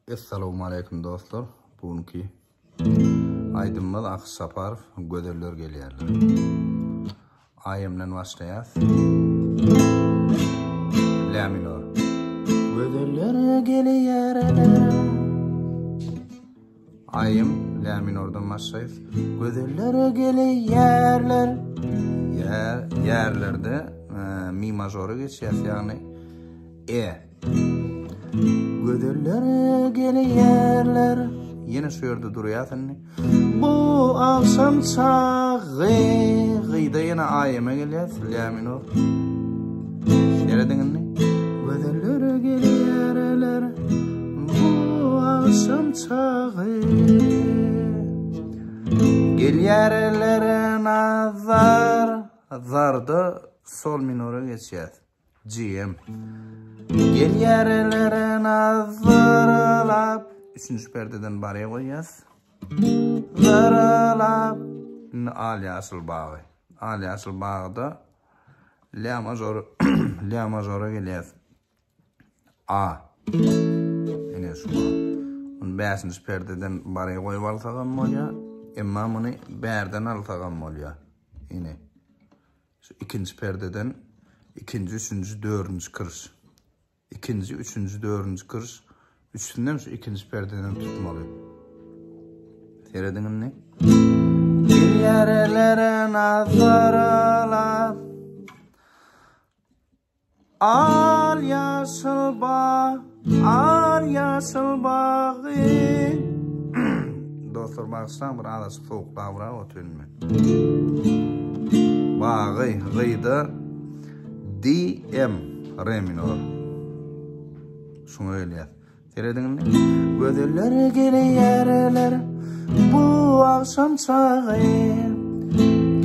Essalawmaleýkum dostlar. Bu günki aýdymymyz Akyş Saparow Gözeller gelýärler. Aýemden başlaýas. La minor. Gözeller gelýärler. Aýem la minordan başlaýas. Gözeller gelýärler. Ýer, ýerlerde e, mi mažora geçýäs, ýagny E. Gözeller gelýärler. Ýene şu ýerde durýas indi. Bu agşam çagy gyda ýene aýeme gelýäs. La minor. Serediň indi. Gözeller gelýärler. Bu agşam çagy gelýärler nazar. Zarda sol minora geçýäs. GM. Gelýärler nazarlap. Üçünji perdeden barýa goýýas. Zaralap. Indi al ýaşyl bagy. Al ýaşyl bagda la mažor la mažora gelýäs. A. Ine şu. Bunu bäşinji perdeden barýa goýup alsagam bolýar. Emma muny bärden alsagam bolýar. Ine. Şu ikinji perdeden ikinji, üçünji, dördünji kiriş. Ikinji, üçünji, dördünji kiriş. Üçüsinden şu ikinji perdeden tutmaly. Serediň indi. Gelýärelere nazaralap. Al ýaşyl bag, al ýaşyl bagy. Dostlar bagyşlaň bir azajyk sowuklabrak otyryn men. Bagy gyda D M re minor. Şuňa gelýär. Serediň indi. Gözeller gelýärler bu agşam çagy.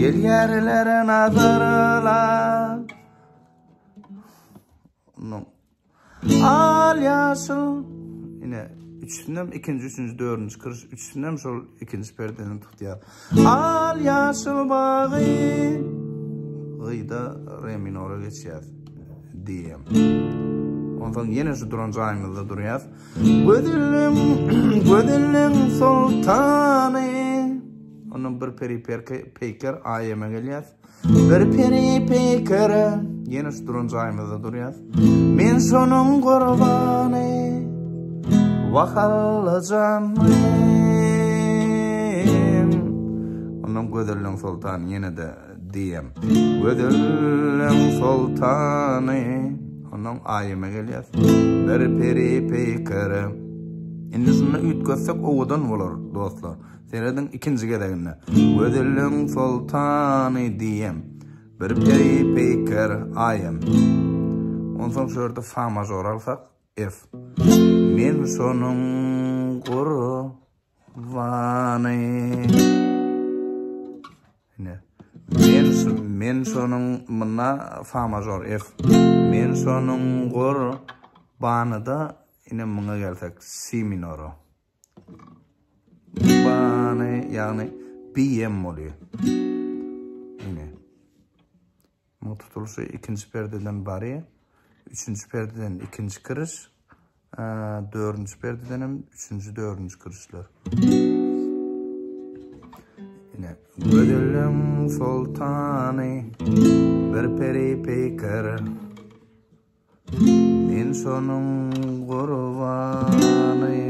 Gelýärler nazarlar. Ondan al ýaşyl. Ine, üçüsinem ikinji, üçünji, dördünji kiriş, üçüsinem şol ikinji perdeden tutýar. Al ýaşyl bagy. Gyda re minora geçýär. Diýem. Onsoň ýene şu duran jaýymyzda durýas. Gözelliň, gözelliň soltany. Ondan bir peri peýker aýeme gelýär. Bir peri peýkere ýene şu duran jaýymyzda durýas. Men şonuň gurbany. Wah Allajanym. Ondan gözelliň soltany ýene-de diýem. Gözelliň soltany. Ondan aýyma gelýäs. Bir peri peýkere. Indi şunda üýtgetsek owadan bolar dostlar. Serediň ikinji gezeginde. Gözelligiň soltany diýem. Bir peri peýker aýam. Onsoň şu ýerde fa mažor alsak, F. Men şonuň gurbany. Ine. Men men şonuň munda fa mažor F. Men şonuň gurbany-da ine muňa gelsek si minora. Bany, ýagny BM bolýar. Ine. Muň tutulyşy ikinji perdeden bary, üçünji perdeden ikinji kiriş, dördünji perdeden hem üçünji, dördünji kirişler. Ine, gözelliň soltany, bir peri peýker. Men şonuň gurbany.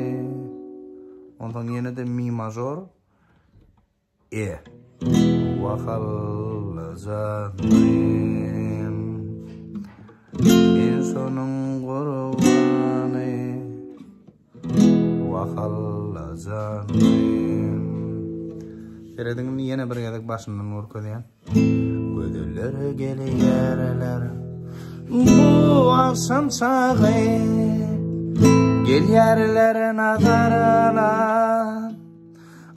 Onsoň ýene-de mi mažor. E. Wahallajanym. Men şonuň gurbany. Wahallajanym. Serediň indi ýene bir gezek başyndan görkezýän. Gözeller gelýärler Bu agşam çagy Gelýärler nazarala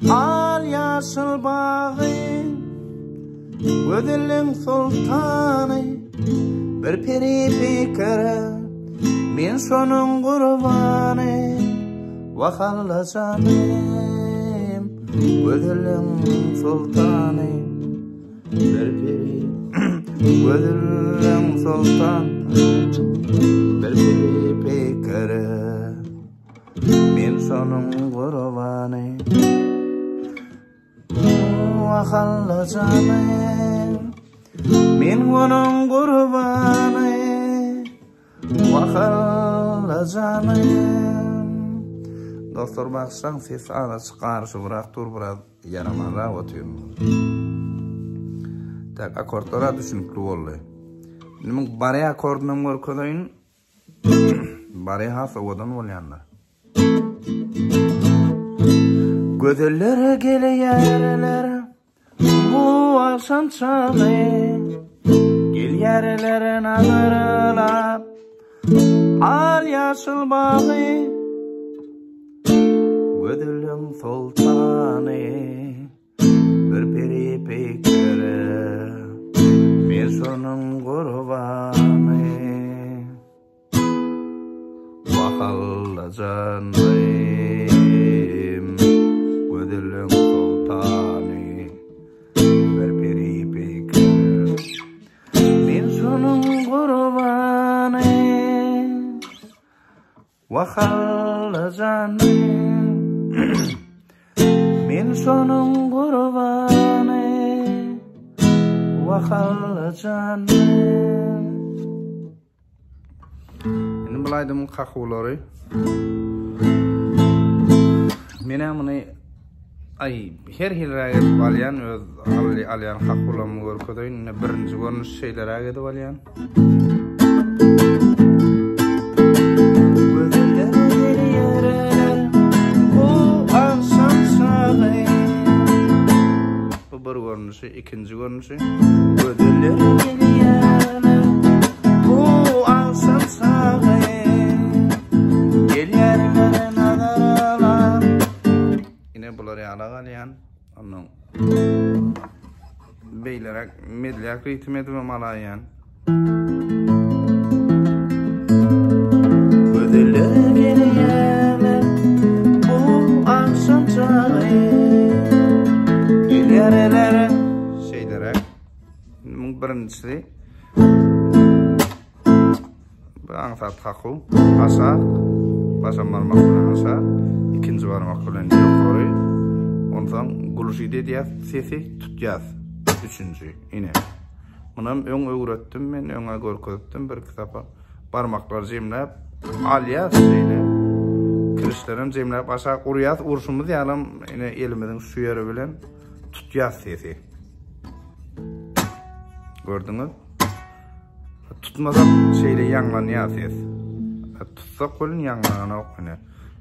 Al ýaşyl bagy Gözelliň soltany Bir peri peýkere Men şonuň gurbany Wah Allajanym Gözelliň soltany Bir peri Gözelliň soltany Bir peri peýkere Men. şonuň gurbany. Wah Alla janym, men onuň gurbany. Wah Alla janym. Dostlar bagyşlaň ses azajyk garyşybrak dur biraz ýaramanrak otyryn. Tak akordlara düşünikli boldy. Indi muň bare akordynam görkezeýin. Bare has owadan bolýandyr. Gözellere geleýärler bu agşam çagy Gelýärler nazarlap al ýaşyl bagy Gözelliň soltany Bir peri peýkere Men şonuň gurbany Wah Alla janym Gözelliň soltany Bir peri peýkere Men şonuň gurbany Wah Alla janym Men şonuň gurbany Wah Alla janym Indi bu aýdymyň kakuwlary Menä muny aý her hiliräk edip alýan öz alýan kakuwlarymy görkezeýin. Indi birinji görnüş şeýleräk edip alýan. Bu bir görnüşi, ikinji görnüşi. Gözeller gelýärler bu agşam çagy. Gelýärler nazar alan. Ine bular ýala galýan. Ondan beýleräk medlýak ritm edibem alaýýan. Gözeller gelýärler bu agşam çagy. Gelýärler şeýleräk. Indi muň birinjisi Bu aňsat kakuw. Aşak, başam barmak bilen aşak, ikinji barmak bilen ýokary. Onsoň guluşyt edýäs, sesi tutýas. Üçünji, ine. Munam öň öwretdim men, öňe görkezipdim bir-iki sapar. Barmaklary jemläp alýas şeýle. Kirişlerem jemläp aşak urýas, urşumyz ýalam ine elimiziň şu ýeri bilen tutýas sesi. Gördüňiz? Tutmasak şeýle ýaňlanýar ses. Tutsak welin ýaňlananok ine.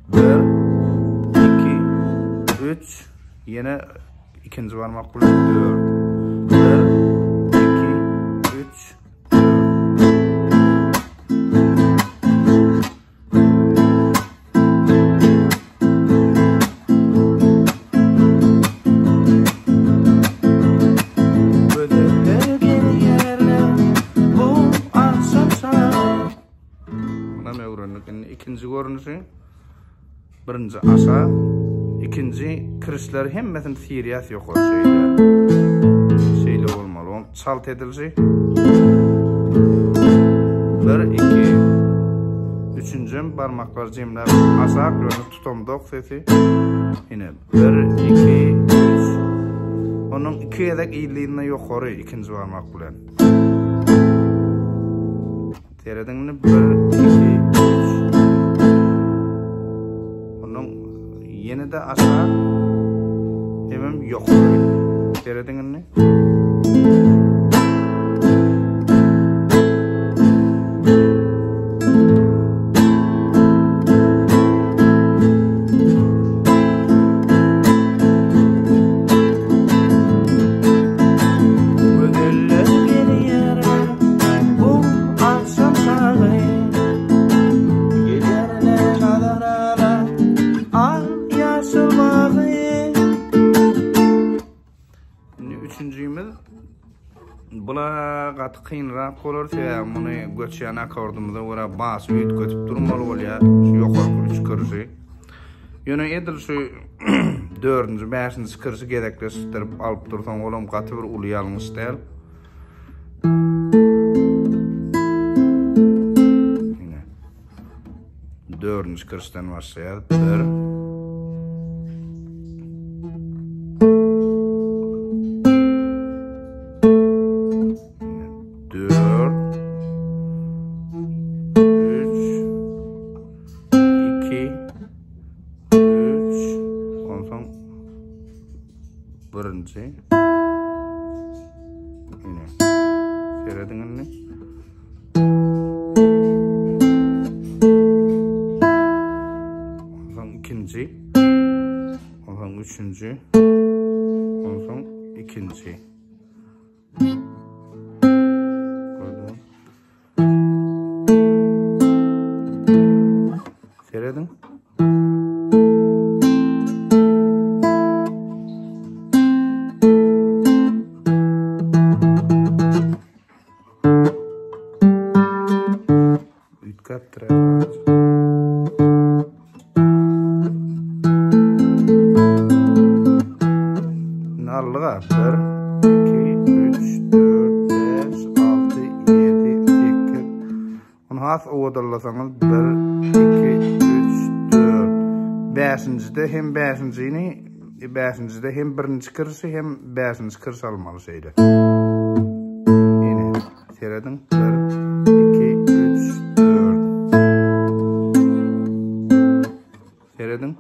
1 2 3 ýene ikinji barmak bilen 4. 1 2 3 Gözeller gelýärler bu agşam çagy. Munam öwrendik. Indi ikinji görnüşi. Birinji aşak, ikinji kirişleri hemmesini sirýäs ýokary şeýle. Şeýle bolmaly. Oň çalt edilişi. 1 2 Üçünjem barmaklary jemläp aşak ýöne tutamzok sesi. Ine 1 2 3 Onuň iki gezek yzly-yzyna ýokary ikinji barmak bilen. Serediň indi 1 2 3 Ondan ýene-de aşak hemem ýokary. Serediň indi. Gözeller gelýär bu agşam çagy Gelýärler nazarala al ýaşyl bagy Indi üçünjimiz bula gaty kynrak bolar sebäbi muny göçýän akordymyza görä basy üýtgedip durmaly bolýar şu ýokarky üç kirşi. Ýöne edil şu dördünji, bäşinji kirşi gezekleşdirip alyp dursaň olam gaty bir uly ýalňyş däl. Ine. Dördünji kirşden başlaýar. 1. 2 3 onsoň birinji ine serediň indi. Onsoň ikinji, onsoň üçünji, onsoň ikinji. Gördüňiz? Serediň. Üýtgäpdir. Allyga 1 2 3 4 5 6 7 8 Onu has owadanlasaňyz 1 2 3 4 5-njide hem 5-njini 5-njide hem birinji kirşi hem 5-nji kirş almaly şeýle. Ine, serediň. 1 2 3 4 Serediň.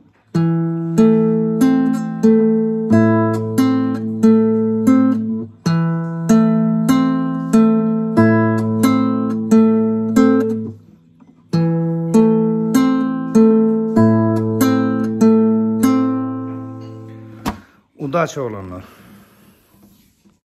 Udaça olanlar.